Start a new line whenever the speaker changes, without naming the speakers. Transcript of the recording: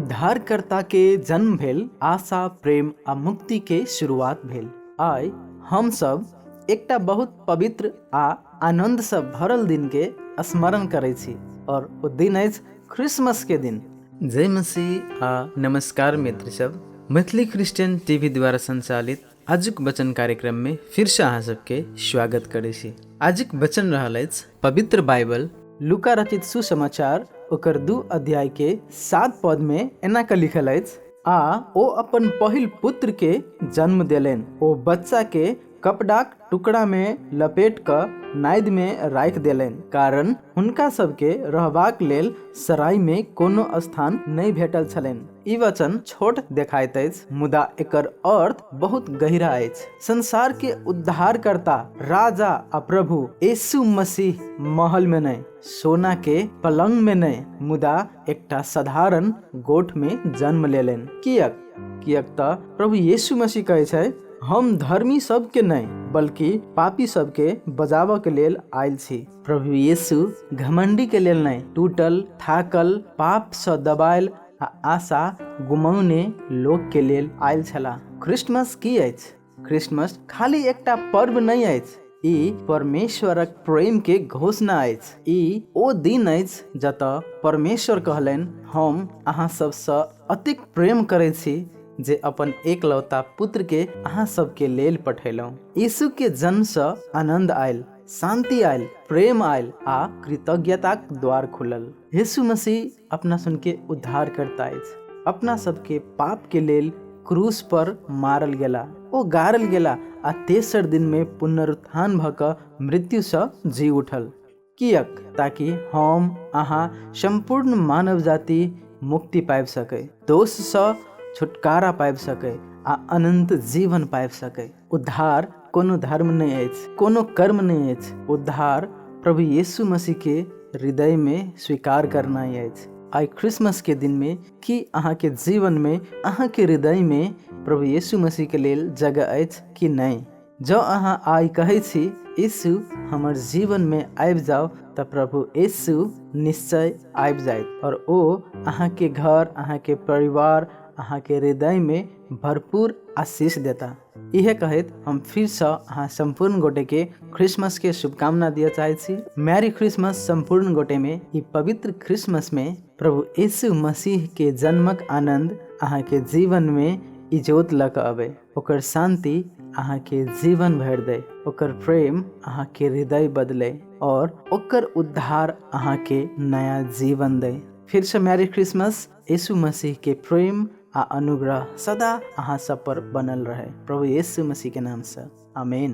उद्धारकर्ता के जन्म भेल, आशा, प्रेम आ मुक्ति के शुरुआत भेल। आइ हम सब एकटा बहुत पवित्र आ आनंद से भरल दिन के स्मरण करै छी और ओ दिन अछि क्रिसमस के दिन। जय मसीह आ नमस्कार मित्र सब, मैथिली क्रिश्चियन टीवी द्वारा संचालित आजुक वचन कार्यक्रम में फिर से अहाँ सबके स्वागत करै छी। आजुक वचन रहल अछि पवित्र बाइबल लूका रचित सुसमाचार ओकर 2 अध्याय के 7 पद में एना के लिखल अछि, आ ओ अपन पहिल पुत्र के जन्म देलनि, ओ बच्चा के कपड़ाक टुकड़ा में लपेट कऽ नादि में राखि देलनि, कारण हुनका सबके रहबाक लेल सराय में कोनो स्थान नहि भेटल छलनि। ई वचन छोट देखाइत अछि, मुदा एकर अर्थ बहुत गहिरा अछि। संसार के उद्धारकर्ता, राजा आ प्रभु यीशु मसीह महल में नहि, सोना के पलंग में नहि, मुदा एकटा साधारण गोठ में जन्म लेलनि। कियक? कियक तऽ प्रभु यीशु मसीह कहै छै, हम धर्मी सबके नहि, बल्कि पापी सबके बजाबऽ के लेल आयल छी। प्रभु यीशु घमंडी के लेल नहि, टूटल, थाकल, पाप सँ दबायल आ आशा गुमौने लोक के लेल आयल छलाह। क्रिसमस की अछि? क्रिसमस खाली एकटा पर्व नहि अछि, ई परमेश्वरक प्रेम के घोषणा अछि। ई ओ दिन अछि जतऽ परमेश्वर कहलनि, हम अहाँ सबसँ अतेक प्रेम करै छी जे अपन एकलौता पुत्र के अहाँ सबके लेल पठेलहुँ। यीशु के जन्मसँ आनन्द आयल, शान्ति आयल, प्रेम आयल आ कृतज्ञताक द्वार खुलल। यीशु मसीह अपना सुनके उद्धार करता अछि। अपना सबके पाप के लेल क्रूस पर मारल गेला, ओ गाड़ल गेला आ तेसर दिन में पुनरुत्थान भऽ कऽ मृत्युसँ जी उठल। कियक? ताकि हम अहाँ सम्पूर्ण मानव जाति मुक्ति पाबि सकै, दोषसँ छुटकारा पाबि सकै आ अनन्त जीवन पाबि सकै। उद्धार कोनो धर्म नहि अछि, कोनो कर्म नहि अछि। उद्धार प्रभु यीशु मसीह के हृदय में स्वीकार करनाइ अछि। आइ क्रिसमस के दिन में की अहाँ के जीवन में, अहाँ के हृदय में प्रभु यीशु मसीह के लेल जगह अछि कि नहि? जँ अहाँ आइ कहै छी, यीशु हमर जीवन में आबि जाउ, तऽ प्रभु यीशु निश्चय आबि जायत और ओ अहाँ के घर, अहाँ के परिवार, अहाँ के हृदय में भरपूर आशीष देता। इहे कहैत हम फिरसँ अहाँ सम्पूर्ण गोटेके क्रिसमसके शुभकामना दिअ चाहै छी। मैरी क्रिसमस सम्पूर्ण गोटेमे। ई पवित्र क्रिसमसमे प्रभु यीशु मसीहके जन्मक आनन्द अहाँके जीवनमे इजोत लऽ कऽ अबै, ओकर शान्ति अहाँके जीवन भरि दै, ओकर प्रेम अहाँके हृदय बदलै और ओकर उद्धार अहाँके नया जीवन दै। फिरसँ मैरी क्रिसमस। यीशु मसीह के प्रेम आ अनुग्रह सदा अहाँ सब पर बनल रहे। प्रभु यीशु मसीह के नाम से आमीन।